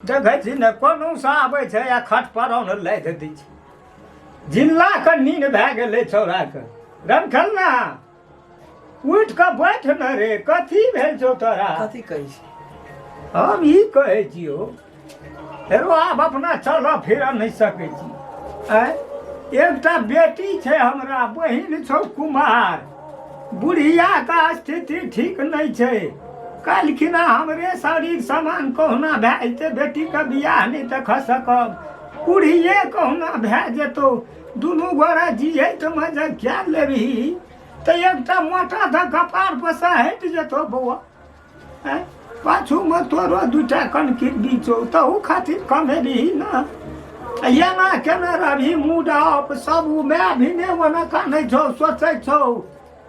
देखै छी ने कोनोसँ आबै छै आ खट पर लादि दै छै जिल्लाके नीन भए गेलै छौड़ाके रमखल ना उठि कऽ बैठ ने रे कथी भेल छौ तोरा कथी कहै छी हम ई कहै छियौ हेरो आब अपना चलऽ फिरऽ नहि सकै छी आँय एकटा बेटी छै हमरा बहिन छौ कुमार बुढ़ियाके स्थिति ठीक नहि छै काल्हिखिना हमरे शरीर समान कहुना भए जेतै बेटीके बियाह नहि देख सकब बुढ़िए कहुना भए जेतौ दुनू गोरा जियैतमे जे क्या लेबही तऽ एकटा मोटा धऽ कपार पर से हटि जेतौ बौआ आँय पाछूमे तोरो दूटा कनकिरबी छौ तहू खातिर कमेबही ने आ एना केना रहबही मूड ऑफ सब ओ माय भी नहि ओना कानै छौ सोचै छौ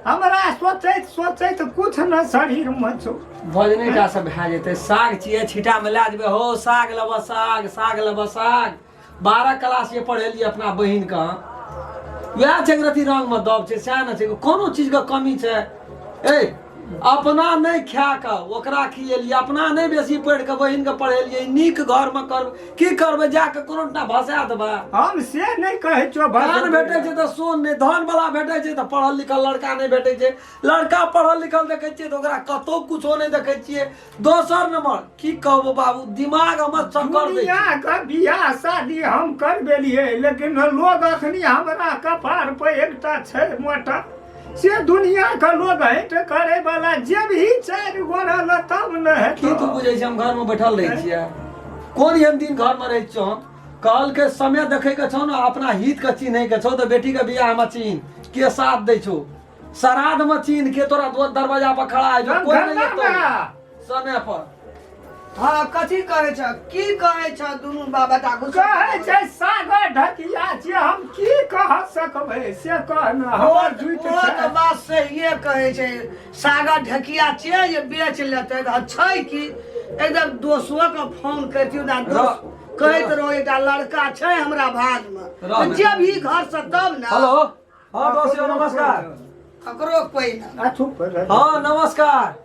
हमरा सोचैत सोचैत कुछ न शरीरमे छौ भोजने टा से भए जेतै साग छियै छिटामे लए जेबै हो साग लेबऽ साग साग लेबऽ साग 12 क्लास जे पढ़ेलियै अपना बहिनके वएह छै एक रति रंगमे दब छै सएह ने छै कोनो चीजके कमी छै ए अपना नहि खा कऽ ओकरा खिएलियै अपना नहि बेसी पढ़ि कऽ बहिनके पढ़ेलियै नीक घरमे करबै की करबै जा कऽ कोनो टा भसा देबै हम से नहि कहै छियौ धन भेटै छै तऽ सोन नहि धन वाला भेटै छै तऽ पढ़ल लिखल लड़का नहि भेटै छै लड़का पढ़ल लिखल देखै छियै तऽ ओकरा कतहु कुछो नहि देखै छियै दोसर नंबर की कहबो बाबू दिमाग हमर चक्कर दै छै। दुनियाके बियाह शादी हम करबेलियै लेकिन लोग अखनी हमरा कपार पर एकटा छै मोटा से दुनियाके लोग हटि करे वाला जे भी चारि गो रहल तब ने की तू हेतौ बुझै छै हम घरमे बैठल रहै छियै कोन एहन दिन घरमे रहै छियौ हम कहलकै समय देखैके छौ ने अपना हितके चिन्हैके छौ तऽ बेटीके बियाहमे चिन्ह के साथ दै छौ श्राद्ध में चीन के तोरा दरवाजा पर खड़ा है जो कोई नहीं एतौ समय पर हाँ कथी कहै छ की कहै छ दुनू बाप बेटा गुस्सा कहै छै सागर ढकिया छियै हम की कह सकबै से कह ने हमर झूठ ओ तऽ छै बात सहिए कहै छै सागर ढकिया छियै जे बेच लेतै तऽ छै की एकदम दोसोके फोन करितियौ ने दोस्त कहैत रहो एकटा लड़का छै हमरा भागमे रह। तऽ जेबही घरसँ तब ने हेलो हाँ दोस्त यौ नमस्कार ककरो कोई ना आ चुप रह। हाँ नमस्कार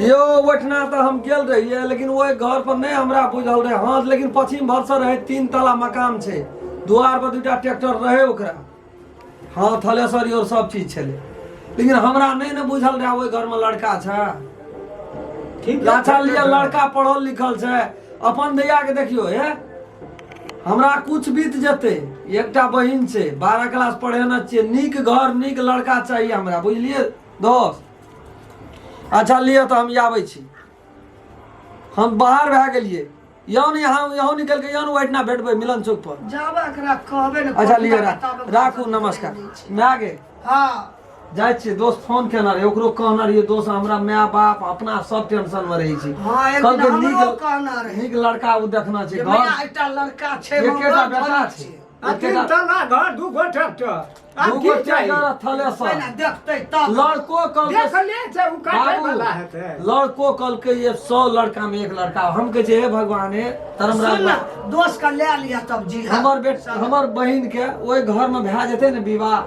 यौ ओहिठिना तऽ हम गेल रहियै लेकिन ओहि घर पर नहि हमरा बुझल रहै हाँ लेकिन पश्चिम भरसँ रहै तीन तला मकान छै दुआर पर दूटा ट्रैक्टर रहै ओकरा हाँ थलेसर और सब चीज छलै लेकिन हमरा नहि ने बुझल रहै ओहि घरमे लड़का छै ठीक है, लाछा लिअ लड़का पढ़ल लिखल छै अपन दैया के देखियो हे हमरा कुछ बीत जेतै एकटा बहिन छै 12 क्लास पढ़ेने छियै नीक घर नीक लड़का चाहिए हमरा बुझलियै दोस्त अच्छा लिअ तऽ हम आबै छी हम बाहर भए गेलियै यौ ने यहाँ यहाँ निकलि कऽ यौ ने ओहिठिना भेटबै मिलन चौक पर जाबे एकरा कहबै ने अच्छा लिअ राखू नमस्कार माय गे हाँ जाइ छियै दोस्त फोन केने रहै ओकरो कहने रहियै दोस्त हमरा माय बाप अपना सब टेंशन मे रहै छै हाँ एक दिन कहलकै हमरो नीक कहना रहै नीक लड़का ओ देखना छै जे घर भैया एकटा लड़का छै एकेटा बड़ बेटा धनिक छै आ तीन एकेटा तला घर दू गो ट्रैक्टर आब दूगो की चाही ट्रैक्टर आ थलेसर पहिने देखतै तब लड़को कहलकै देखले छै ओ काटे बाबू वाला हेतै लड़को कहलकै ये 100 लड़का में एक लड़का हम कहै छियै हे भगवान हे धर्मराज सुन ने दोस्त के लए लिअ तब जी हमर बेट हमर बहिन के ओहि घर में भए जेतै ने विवाह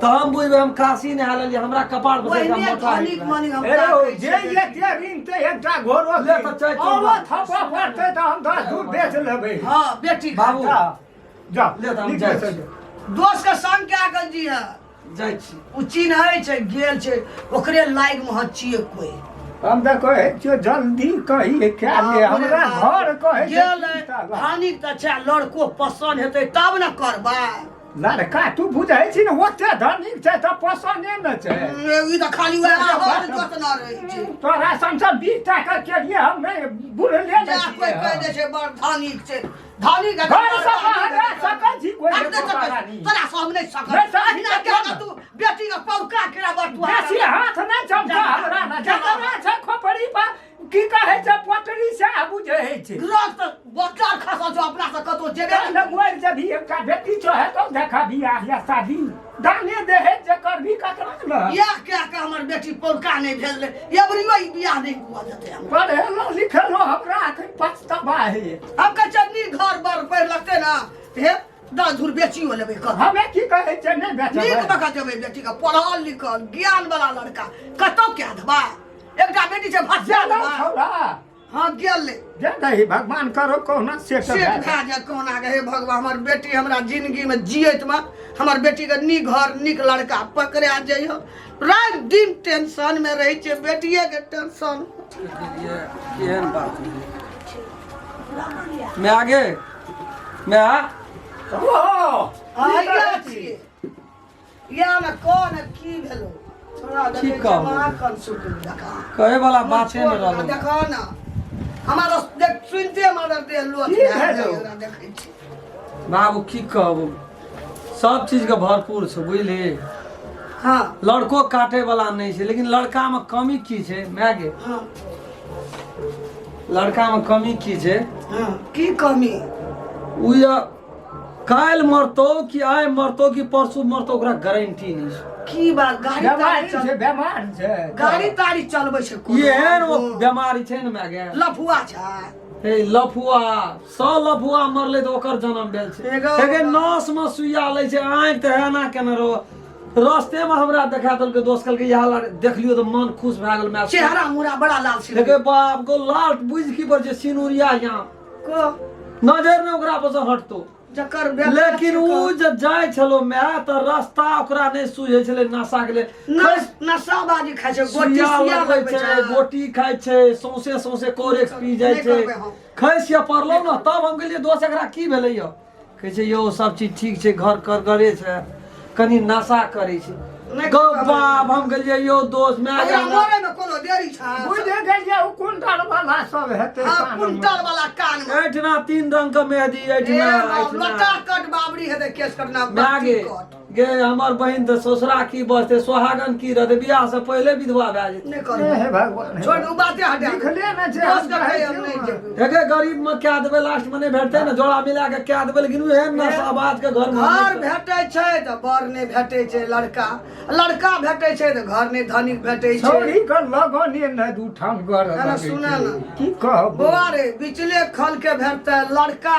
तऽ हम बुझबै हम काशी नहा लेलियै हमरा कपार पर से एकटा ओहिने मोटा धनिक मनिक हम ए रौ, ताकै जे छियै। एते ऋण ते एकटा घोरो ले तऽ चारि औरो चौका। थप्पा पड़तै तऽ हम 10 दूर बेच लेबै हाँ बेटी बाबू जा जा ले तऽ हम निकले जाइ से छी। दोस्त के संग के आगल जी है जाइ छी ओ चिन्है छै गेल छै ओकरे लाइग मे छियै कोई हम तऽ कहै छियौ जल्दी कही कए ले हमरा घर कहै छै गेल तीन तला। धनिक तऽ छै लड़को पसन्द हेतै तब ने करबै लड़का तू बुझै छी ने ओते धनिक छै तऽ पसन्दे ने छै ई तऽ खाली वएह हर जोतना रहै छै तोरा संग 20 टाका के लिए हम नहि बुढ़ले जा नहि कोइ कहि दै छै बड़ धनिक छै धनिक है घर से बाहर जा सकै छी कोइ हम नहि सकै छी। तोरा से हम नहि सकब नहि सकै अहिना छी कए कऽ तू बेटी के पौका केरा बड़ तू बेसी हाथ नहि चमका हमरा ने जकरा छै खोपड़ी पर की कहै छै पोटरी सएह बुझै छै ग्रह तऽ बच्चा खसल छौ अपना से कतौ जेबे ने मरि जबही एकटा बेटी छौ हेतौ देखा बियाह या शादी दाने दहेज जे करबी ककरा ने इएह कए कऽ हमर बेटी पौका नहि भेल एबरियो ई बियाह नहि हुअ देतै हमरा पढ़ेलो लिखेलो हमरा एखन पछतावा होइए हम कहै छियै नीक घर बर पढ़ि लगतै ने हे दस धूर बेचियो लेबै कह हमे की कहै छै नहि बेचबै नीक बका देबै बेटी के पढ़ल लिखल ज्ञान वाला लड़का कतौ कए देबै एकटा बेटी छै भसिया जेना देबै छौड़ा हाँ गेलै। जे दही भगवान करो कहुना सेट सेट भए भए जाए कहुना के। हे भगवान, हमर बेटी हमरा जिंदगी में जियत में हमर बेटी के नीक घर नीक लड़का पकड़ा जइहो। राति दिन टेंशन में रहै छै, बेटिए के टेंशन। केहन बात मैं आगे मैं ओ आइया छियै या ने कह ने की भेलो छोड़ा की देखै छै कहू? माखन सुखल जकाँ। कहे वाला बाते ने रहल। देखो ना, हमारा देख सुनते हमारा देह लोथ की भए भेलो? जाइए, ओकरा देखै छी। बाबू की कहबो, सब चीज के भरपूर छै बुझली। लड़को काटे वाला नहीं छै, लेकिन लड़का में कमी की छै माय गे? लड़का में कमी की छै? हाँ, की कमी? उ या काल्हि मरतौ कि आइ मरतौ कि परसू मरतौ, ओकरा गारंटी नहीं छै। की बात, गाड़ी ताड़ी बेमारी चल छै, बेमार छै। गाड़ी ताड़ी चलबै छै कोनो? एहन ओ बेमारी छै ने माय गे। लफुआ छै। हे लफुआ, 100 लफुआ मरलै तऽ ओकर जन्म भेल छै। एगो- हे गे, नस में सुइया लै छै, आँखि तऽ एना केने रहो। रस्ते में हमरा देखा देलकै दोस्त, कहलकै इएह लड़ देखलियो तऽ मन खुश भए गेल माय। चेहरा मुरा बड़ा लाल छै। देखे बाप गो, लाल बुझि की पर छै सिनुरिया यहाँ। को नजर ने ओकरा पर से हटतो। जकर बेटा लेकिन छै उ जे जाइ छलो माय तऽ रास्ता ओकरा नहि सूझै छलै नशा के लेल। नशाबाजी खाइ छै, गोटी सुइया सुइया लगबै लगबै छै, छै, गोटी खाइ छै, सौंसे सौंसे कोरेक्स पी जाइ नहि छै। करबै हम। खसि या पड़लौ ने तब हम गेलियै दोस्त एकरा की भेलै यौ? कहै छै यौ सब चीज ठीक छै, घर करगरे छै, कनि नशा करै छै। नहि गौ करबै। बाप, हम गेलियै यौ दोस्त माय ओकरा के मरे में कोनो देरी छै? बुझि गेलियै, ओ कुंडल वाला सब हेतै। हाँ, कानमे। कुंटल वाला कान में। एहिठिना 3 रंग के मेहदी एहिठिना। ए बाप, एहिठिना लटा कट बाबरी हेतै केस कटना। माय गे कट गे, हमर बहिन तऽ ससुरा की बसतै, सोहागन की रहतै, बियाह से पहिले विधवा भए जेतै। नहि हे करबै। हे भगवान, हे छोड़, उ बाते हटा। लिखले ने छै, दोस्त हम के कहै हम छियौ नहि ने। जेबै। हे गे, गरीब में क्या देबै, लास्ट में नहि भेटतै ने, जोड़ा मिला के क्या देबै, लेकिन एहन नशाबाज के घर में घर भेटै छै तऽ बर नहि भेटै छै, लड़का लड़का भेटै छै तऽ घर नहि धनिक भेटै छै। छौड़ी के लगने ने दू ठाम गर अरे लगै सुना छै। ने। की कहब बौआ रे, बिचले खल के भेटतै लड़का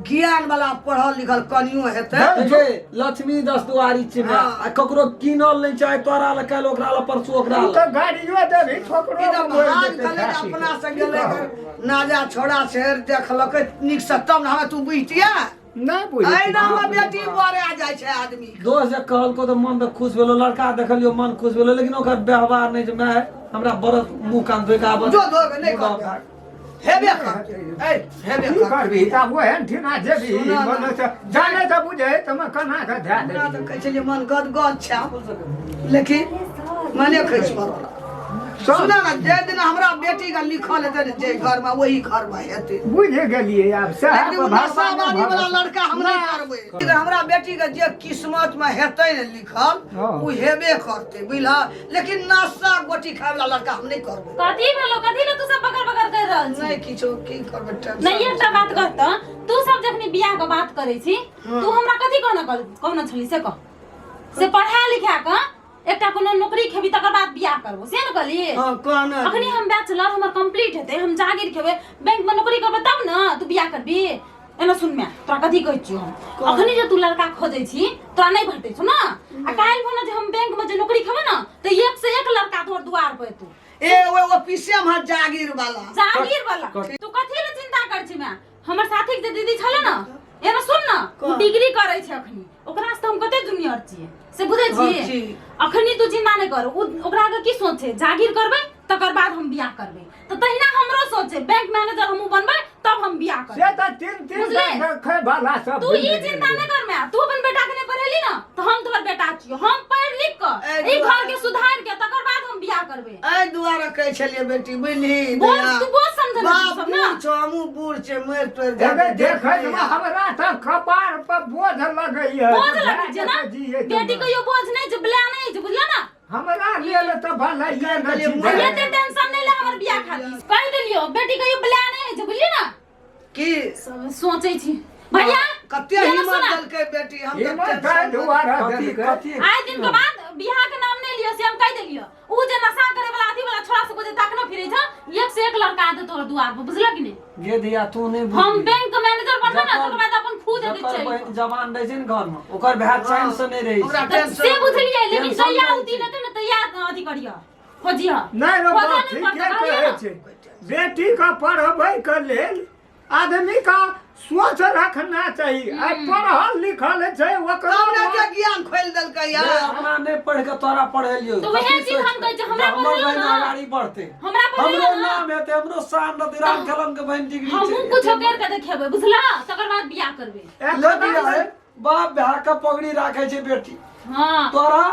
ज्ञान वाला, पढ़ल लिखल कनियो हेतै। हे लक्ष्मी दस दुआरी छै माय। हाँ। आ ककरो कीनल नहि चाहे तोरा लए काल्हि, ओकरा लए परसू, ओकरा तू लए। तऽ गाड़ियो देबही ठोकरो ई तऽ मोड़ि भाग देतै गेलै तऽ खासी। अपना से की गेलै। कहब? नाजा छोड़ा शेर देखलकै नीक से तब ने हमरा तू बुझतिया। नहि बुझै एहिना मे बेटी बरे जाइ छै आदमी। दोस्त जे कहलको तऽ मन तऽ खुश भेलो, लड़का देखलियो मन खुश भेलो, लेकिन ओकर व्यवहार नहि छै माय। हमरा बरस मुँह कान धोइ के आबऽ। जो धो के नहि करबै, हेबे करतै, ए हेबे की करतै। करबही तऽ आब ओहन ठिना जेबही। सुना ना। मने तऽ जाने तऽ बुझै तऽ मे केना कऽ धए हमरा तऽ देबही। कहै छलियै मन गदगद छै, लेकिन मने खसि पड़ल। सुना ने, जे दिन हमरा बेटी के लिखल हेतै ने जे घर में, ओही घर में हेतै। बुझि गेलियै आब सएह। लेकिन उ नशाबाजी वाला लड़का हम नहि करबै। लेकिन हमरा बेटी के जे किस्मत में हेतै ने लिखल, उ हेबे करतै, बुझलह? लेकिन नशा गोटी खाय वाला लड़का हम नहि करबै। कथी भेलो? कथी ले तू सब बकर बकर कर रहल छी? नहि किछो, की करबै, टेंशन। नहीं, एकटा बात कह तऽ, तू सब जखनी बियाह के बात करै छी, तू हमरा कथी कहना कहना छली से कह। से पढ़ा लिखा कऽ एकटा कोनो नौकरी खेबी तकर बाद बियाह करबो, से ने कहली? हाँ, कहना। अखनी हम बैचलर हमर कंप्लीट हेतै, हम जागीर खेबै, बैंक में नौकरी करबै तब ने तू बियाह करबी। एना सुन मैं तोरा कथी कहै छियौ हम, अखनी जे तू लड़का खोजै छी तोरा नहि भेटै छौ ने, आ काल्हि भने जे हम बैंक में जे नौकरी खेबै ने तऽ एक से एक लड़का तोहर दुआर पर एतौ। ए ओ ऑफिसे में जागीर वाला। जागीर वाला। तू कथी ले चिंता कर छी मैं? हमर साथी के जे दीदी छले ने, एना सुन ने, उ डिग्री करै छै अखनी, ओकरा से त हम कते जूनियर छियै से बुझै हाँ, छी। छी। अखनी तू चिंता नहि कर। उ ओकरा के की सोच छै? जागीर करबै तकर बाद हम बियाह करबै। तऽ तहिना हमरो सोच छै, बैंक मैनेजर हमहूँ बनबै तब हम बियाह से करबै। तऽ तीन तीन बुझले? रखै वाला सब तू ई चिंता नहि कर मैं, तू अपन बेटा के नहि पढ़ेली ना तऽ हम तोहर बेटा छियो, हम पढ़ लिख कऽ ए, ई घर के सुधार के तकर बाद हम बियाह करबै। एहि दुआरे कहै छलियै बेटी, बुझली? बोझ दया। तू बोझ समझने बाप छी सब ना। बूढ़ छौ, हमहूँ बूढ़ छै, मरि तोरि एगे जाबै। देखै मे हमरा तऽ कपार पर बोझ लगैया। बोझ लगै छै ना? बेटी कहियो बोझ नहि छै, बला नहि छै, बुझल ना? हमरा लेल तऽ भलाइए नहि छै। एते टेंशन नहि ले हमर बियाह खातिर, कहि देलियो, बेटी कहियो बला नहि होइ छै, बुझली ना? की सब सोचै छी भैया। कते ये ना हिम्मत सुना। देलकै बेटी, हम तऽ हिम्मत टेंशन ताहि मे- दुआरे कथी देलकै। कथी? आइ दिन के बाद बियाह के नाम नहि लियो, से हम कहि देलियो। उ जे नशा करे वाला अथी वाला छोरा सब जे ताकनो फिरे छ, एक से एक लड़का आते तोहर दुआर पर, बुझल कि नहि? गे धिया, तू नहि हम बुझली। बैंक के मैनेजर बनबे ना जकर- तकर बाद अपन खुद हेतै जकर चलि। बहिन जवान रहै छै ने घर में, ओकर भाय चैन से नहि रहै ओकरा छै। तऽ टेंशन से बुझलियै, लेकिन टेंशन जहिया रहै उ दिन छै। हेतै ने तहिया अथी करियह। खोजिह नहि रो खोजऽ बाप नहि पड़तौ, ठीके कहलियै कहै ने। छै बेटीके पढ़बैके लेल आदमीके सोच रखना चाही आइ पढ़ल लिखल छै ओकरो तब ने के ज्ञान खोलि देलकै ये यार अपना नहीं पढ़ के तोरा पढ़ेलियो तो वएह चीज हम कहै छियै, हमरा हमर पढ़ेलौ बहिन ने। अगाड़ी बढ़ते हमरा पढ़ेलौ हमरो ने। नाम हेतै हमरो शान रहतै राम खेलन के बहिन डिग्री हमहूँ छै कुछो कर के देखेबै बुझला तकर बाद बियाह करबै ले बियाह है, बाप भए के पगड़ी राखे छै बेटी हाँ तोरा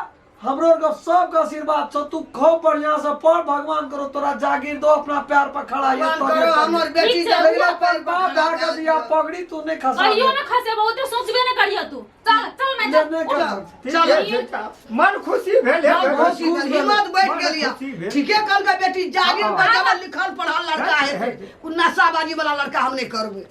हमरो के सबके आशीर्वाद छौ तू खूब बढ़िया से पढ़ भगवान करो तोरा जागीर दो अपना पैर पर खड़ा ये भगवान करो हमर बेटी ठीक छै, जगह अपन बाप भए के दिया पगड़ी तू नहीं खसा कहियो ना खसेबो ओते सोचबे ना करियो तू चल चल मैं चल नहीं उठ। कर चल। ठीके छै मन खुशी भेल मन हेतै। खुशी भेल, हिम्मत बैठ मन गेल खुशी भेल। ठीके कहलकै बेटी जागीर हाँ। पर जब लिखल पढ़ल लड़का हेतै ओ नशाबाजी वाला लड़का हम नहि करबै।